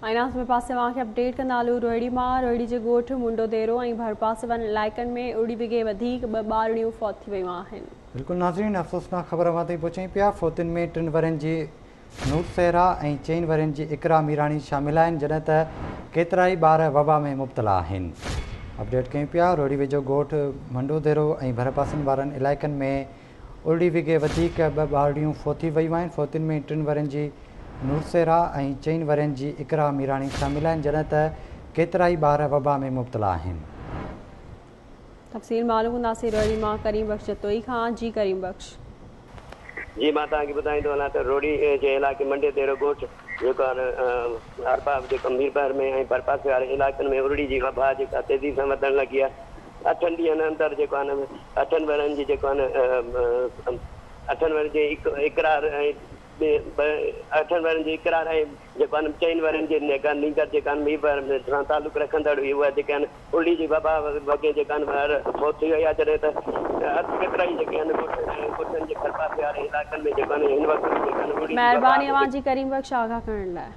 ۽ ناظرين پاسي اوهان کي اپڊيٽ ڪندا هلون روهڙي مان روهڙي جي ڳوٺ منڊو ديرو ۽ ڀرپاسي وارن علائقن ۾ ارڙي وڳي وڌيڪ ٻه ٻارڙيون فوت ٿي ويون آهن. بلڪل ناظرين افسوسناڪ خبر اوهان تائين پهچايون پيا فوتين ۾ ٽن ورهين جي نور صحرا ۽ چئن ورهين جي اقرا ميراڻي شامل آهن جڏهن ته ڪيترائي ٻار وبا ۾ مبتلا آهن اپڊيٽ ڪيون پيا روهڙي ويجهو ڳوٺ منڊو ديرو ۽ ڀرپاسن وارن علائقن ۾ ارڙي وڳي وڌيڪ ٻه ٻارڙيون فوت ٿي ويون آهن، فوتين ۾ ٽن ورهين جي نورسيرا ۽ چئن ورهين جي اقرا ميراڻي شامل آهن، جڏهن ته ڪيترائي ٻار وبا ۾ مبتلا آهن. تفصيل معلوم ڪنداسين روهڙي مان ڪريم بخش جتوئي کان، جي ڪريم بخش. جي مان توهان کي ٻڌائيندو هلان ته روهڙي جي علائقي منڊي ديرو ڳوٺ جيڪو آهي ارباب جيڪو ميربحر ۾ ۽ ڀرپاسي واري علائقن ۾ ارڙي جي وبا جيڪا تيزي سان وڌڻ لڳي آهي اٺن ڏينهن اندر جيڪو آهي نه اٺن ورهين جي جيڪو آهي نه اٺن ورهين جي اقرار ۽ اٺن ورهين جي اقرار ۽ جيڪو آهي نه چئن ورهين جي جيڪا نينگر جيڪا آهن ميربحر سان تعلق رکندڙ هئي اها جيڪي آهن ارڙي جي وبا وڳي جيڪا آهن فوت ٿي وئي آهي جڏهن ته ڪيترا ئي جيڪي آهن ڳوٺ ۽ ڳوٺن جي ڀرپاسي واري علائقن ۾ جيڪو آهن هن وقت به جيڪا آهن ارڙي جي وبا مهرباني اوهان جي ڪريم بخش آگاهه ڪرڻ لاء.